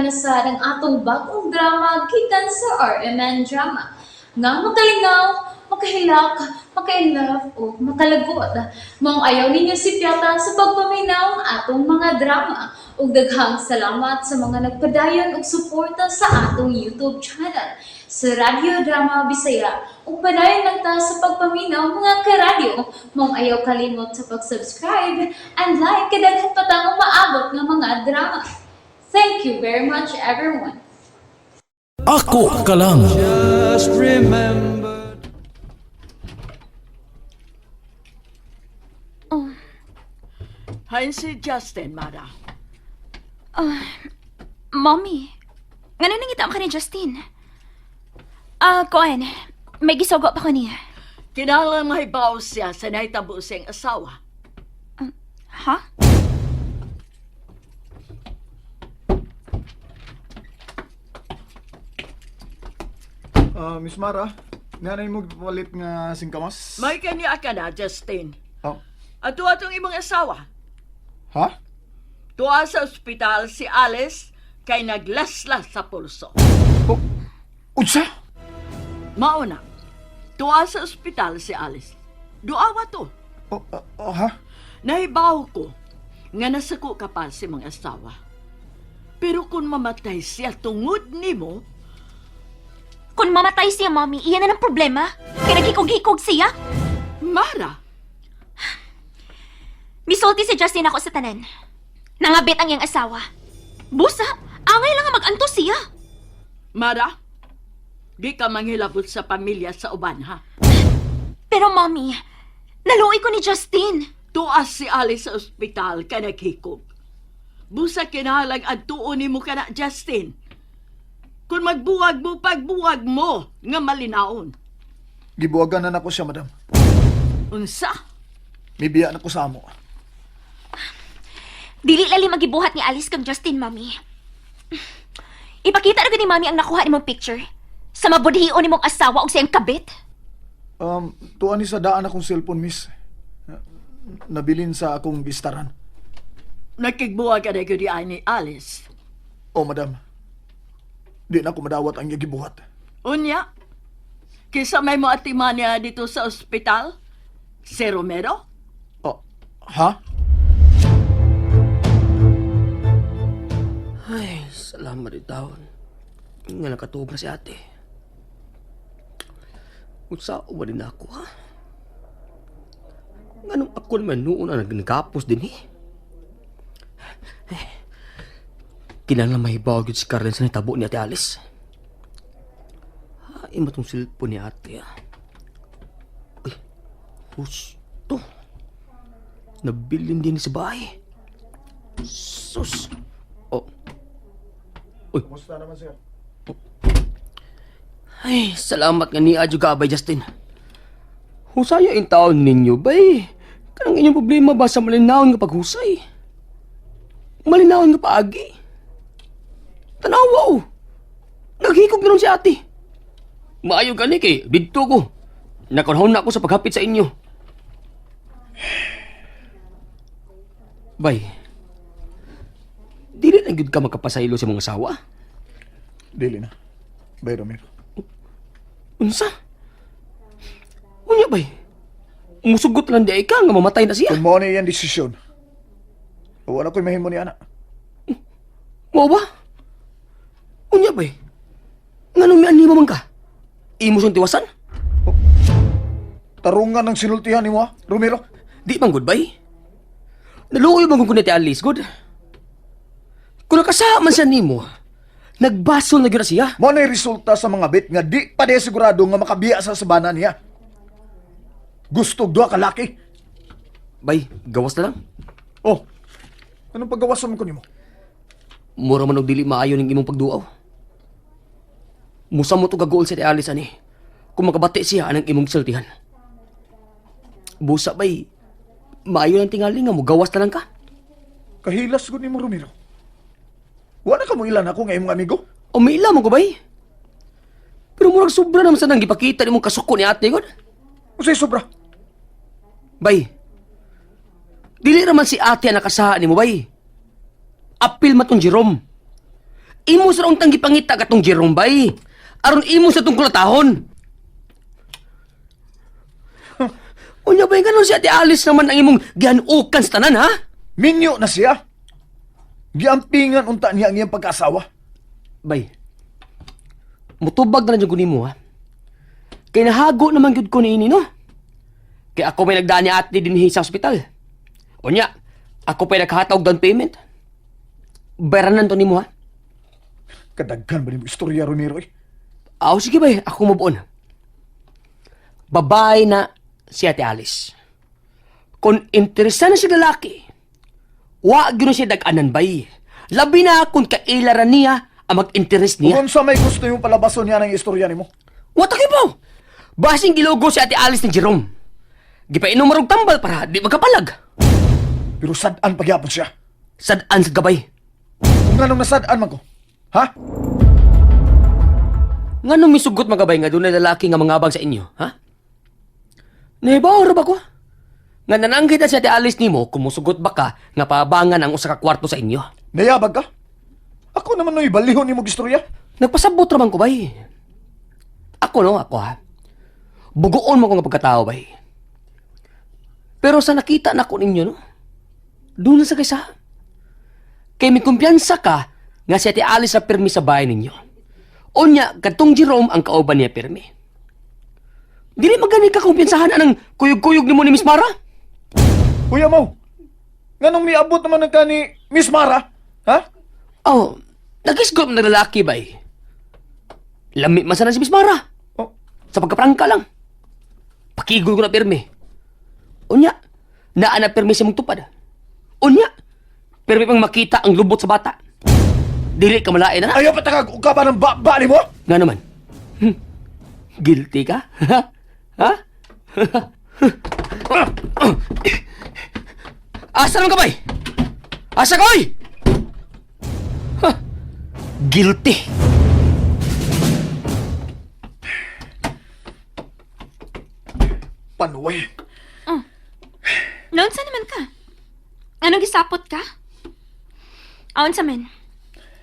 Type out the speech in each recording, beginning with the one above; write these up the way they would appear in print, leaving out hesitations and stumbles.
na sa ang atong bagong drama gikan sa RMN Drama. Nga makalingaw, makahilak, makainlove o makalagot. Maong ayaw ninyo si Piata sa pagpaminaw ang atong mga drama. Ug daghang salamat sa mga nagpadayon og suporta sa atong YouTube channel sa Radyo Drama Bisaya. Ug padayon lang ta sa pagpaminaw, mga karadyo. Maong ayaw kalimot sa pag-subscribe and like kay daghan pa tang umaabot nga mga drama. Thank you very much, everyone. Ako ka lang. Just remember. Hain si Justin, Mara. Mommy, ngano nangita ka ni Justin? Ah, kuan, may gisugo pa ko niya. Kinahanglan mahibaw siya sa nahitabo siyang asawa. Ha? Ah, Miss Mara, nanay mo palit nga singkamas? May kanya ka na, Justin. Oh. At tuwa tong imong asawa. Ha? Tuwa sa ospital si Alice kay naglaslas sa pulso. Oh. Unsa? Mauna, tuwa sa ospital si Alice. Duawa to. Oh, ah, oh, ha? Nahibaw ko nga nasako ka pa si mga asawa. Pero kung mamatay siya tungod nimo, Kung mamatay siya, Mommy, iyan na ng problema. Kaya nagikog-hikog siya. Mara, Misulti si Justin ako sa tanan. Nangabit ang iyang asawa. Busa, angay lang nga mag-antos siya. Mara, di ka manghilabot sa pamilya sa uban, ha? Pero Mommy, naluoy ko ni Justin. Tuas si Alice sa ospital ka naghikog. Busa kinahalag ang tuon nimo kana Justin. Kung magbuwag mo, pagbuwag mo nga malinaon. Gibuwagan na nako siya, madam. Unsa? Mibiya na ko sa amo. Dili lali magibuhat ni Alice kang Justin, Mommy. Ipakita na gud ni Mommy ang nakuha nimong picture. Sa mabudhion nimong asawa og siyang kabit. Tuwa ni sa daan akong cellphone, miss. Nabilin sa akong gistaran. Nakigbuwag ka na gyud ay ni Alice. Oh, madam. Di na ko madawat ang iyang gibuhat. Unya, kisa may mo atima niya dito sa ospital? Si Romero? Oh, ha? Ay, salamat itaon. Nga nakatuog na si ate. Unsa ba din ako, ha? Nganong ako naman noon ang nagkapos din, eh? Eh, kinahanglan mahibaw gyud si Carlen sa nitabo ni Ate Alice. Ha, ima tong cellphone ni ate, ha? Uy, husto. Nabilin din sa bahay. Sus. Oh, Kumusta naman siya? Ay, salamat nga ni Adyo Gabay, Justin. Husaya in taon ninyo, bay. Kanang inyong problema ba sa malinawon nga paghusay? Malinawon nga paagi. Tanawa, oh. Naghikog na ron si ate. Maayo gani kay, didto ko. Nakanahon na ako sa paghapit sa inyo. Bay, dili na gyud ka makapasaylo sa mga asawa. Dili na. Bay Romero. Unsa? Unya bay? Musugot lang di ay ka nga mamatay na siya. Kung mao na iyang desisyon, wala ko'y mahimo ni ana. Mao ba? Unya bay? Nganong mianima man ka? Imo siyang tiwasan? Tarungan ang sinultihan nimo, ha, Romero. Di man good bay. Naluoy man kung ni Alice good. Kung nakasaha man siya nimo, nagbasol na gyud na siya. Mao na resulta sa mga bit nga di pa di sigurado nga makabiya sa sabana niya. Gusto duha ka laki. Bay, gawas na lang. Oh, anong paggawasan ko nimo? Mura man og dili maayo ning imong pagduaw. Musa mo to gagool si Alice ani. Kung makabati siya anang imong sultihan. Busa bay, maayo lang tingali nga mugawas na lang ka. Kahilas gud nimo, Romero. Wala ka mo ilan ako nga imong amigo. O may ila mo ko bay. Pero murag sobra naman sa nang gipakita nimong kasuko ni ate god. Unsay sobra? Bay, dili raman si ate ang nakasaha nimo bay. Apil man tong Jerome. Imo sa untang gipangita katong Jerome bay. Aron imo sa tong kulatahon. Unya bay ganon si Ate Alice naman ang imong gihanukan sa tanan ha? Minyo na siya. Giampingan unta niya ang iyang pagkaasawa. Bay. Mutubag na lang jud ko nimo ha. Kay nahago naman gyud ko niini no. Kay ako may nagdaan ni ate dinhi sa ospital. Unya, ako pa'y nakahatag down payment. Bayranan to nimo ha. Kadaghan ba nimo istorya, Romero eh? Aw, sige bay, ako mabuon. Babae na si Ate Alice. Kung interesa na siya lalaki, wa gyud na siya dag-anan bay. Labi na kung kailaran niya ang mag-interest niya. Kung sa may gusto yung palabason niya ng istorya nimo. What a kibaw! Basing gilogo si Ate Alice ni Jerome. Gipainom marog tambal para di magkapalag. Pero sad-an pagyapon siya. Sad-an sa gabay. Kung anong nasad-an man ko. Ha? Nganong misugot magabay nga dunay lalaki nga mangabag sa inyo, ha? Nahibaw ra ba ko? Nga nananggit na si Ate Alice nimo, kumusugot ba ka nga pabangan ang usa ka kwarto sa inyo? Nayabag ka? Ako naman no'y balihon nimo istorya. Nagpasabot ra man ko bay. Ako no, ako ha. Bugoon mo ko nga pagkatao bay. Pero sa nakita na ko ninyo no, doon na sa kaysa. Kay may kumpiyansa ka nga si Ate Alice sa pirmi sa bahay ninyo. Unya, katong Jerome ang kauban niya pirmi. Dili magani ka kumpiyansahan anang kuyog-kuyog nimo ni Miss Mara? Kuya mo, nganong miabot naman ng kani Miss Mara? Ha? Oh, nagisgop na lalaki bay. Lami man sana si Miss Mara. Oh, Sa pagkaprangka lang. Pakigol ko na pirmi. Unya, naa na pirmi sa mong tupad. Unya, pirmi pang makita ang lubot sa bata. Dili ka malain na. ayaw patagag ka ba ng ba nimo? Nga naman. Guilty ka? Ha? Asa naman ka bay? Asa ka, oy? Ha? Guilty. Panuway. Noon sa naman ka? Anong gisapot ka? Aon sa men?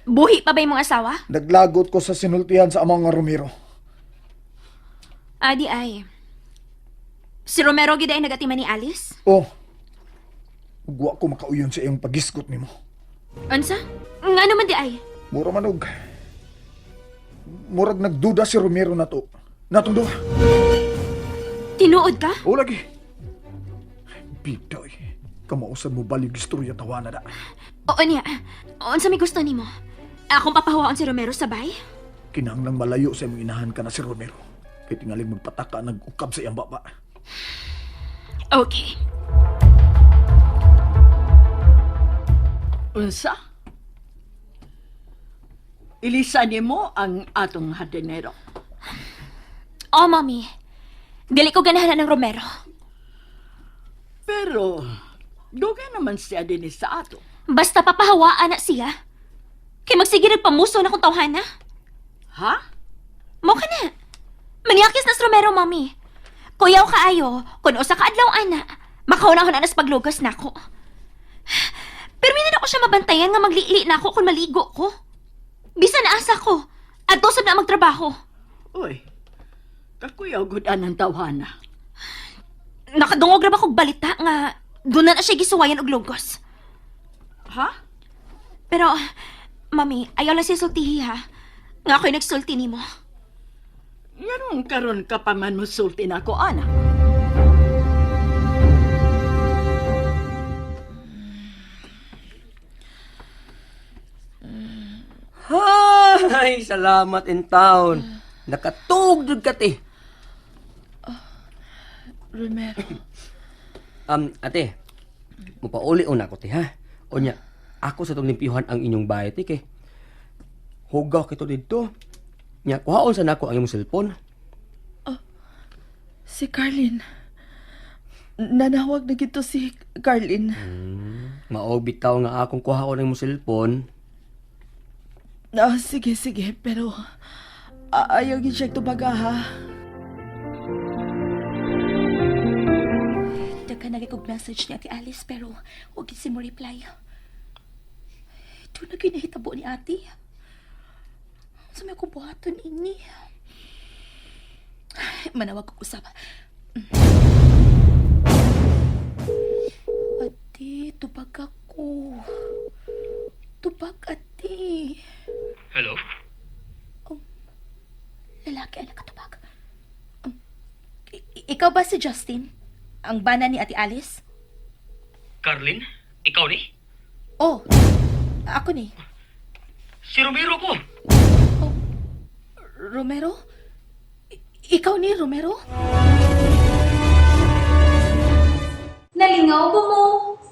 Buhi pa ba imong asawa? Naglagot ko sa sinultihan sa among nga Romero. Adi ay. Si Romero gid ay nagatiman ni Alice? Oh, ugwa ko makauyon sa iyong pagisgot nimo. Unsa? Nga naman di ay. Mura manog. Murag nagduda si Romero na to. Natong duha. Tinuod ka? O lagi. Bida eh. Kamausad mo balig istorya tawana da. Oo niya. Unsa may gusto nimo? Akong papahuwaon si Romero sa bay? Kinahanglang malayo sa imong inahan ka na si Romero. Kay tingaling magpataka nag-ukab sa iyang baba. Okay. Unsa? Ilisa nimo ang atong hardinero. Oh, mami. Dili ko ganahan ng Romero. Pero, duga naman siya din sa ato. Basta papahawaan na siya. Kay magsige nagpamuso na kong tawhana. Ha? Mo ka na. Manyakis na si Romero, mami. Kuyaw kaayo, kung usa ka adlaw ana, makaunahon na sa paglugos nako. Pero minun ako siya mabantayan nga maglili na ako kung maligo ko. Bisan na asa ko, at sab na magtrabaho. Uy, kakuyaw gud ang tawhana. Nakadungog ra ba kog balita nga doon na siya gisuwayan og lugos. Ha? Pero, mami, ayaw lang siya sultihi ha. Nga ako'y nagsulti nimo. Nganong karon ka pa man musulti na ako, anak? Ay, salamat in town. Nakatug jud ka te. Romero. Ate, mupauli una ko te ha. Unya, ako sa tong limpyuhan ang inyong bahay te kay. Hugaw kito didto. Nya, kuhaon sa nako ang imong cellphone. Si Carlin. Nanawag na gito si Carlin. Mao bitaw nga akong kuhaon ang imong cellphone. Ah, sige, sige. Pero ayaw gid siya tubaga ha. Daghan na kog message ni Ate Alice pero wag gid si mo reply. Doon na gyud nahitabo ni Ate. Sa may kubuhaton ini. Ay, manawag ko usab. Ate, tubag ako. Tubag, ate. Hello? Oh, lalaki ang nakatubag. Ikaw ba si Justin? Ang bana ni Ate Alice? Carlin? Ikaw ni? Oh, ako ni. Si Romero ko. Oh, Romero? Ikaw ni Romero? Nalingaw ba mo?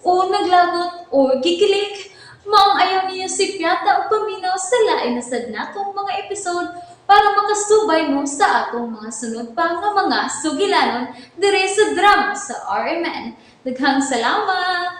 O naglagot o gikilig? Maong ayaw niyo si Piata o paminaw sa lain na sad natong mga episode para makasubay mo sa atong mga sunod pa nga mga sugilanon dire sa drama sa RMN. Daghang salamat!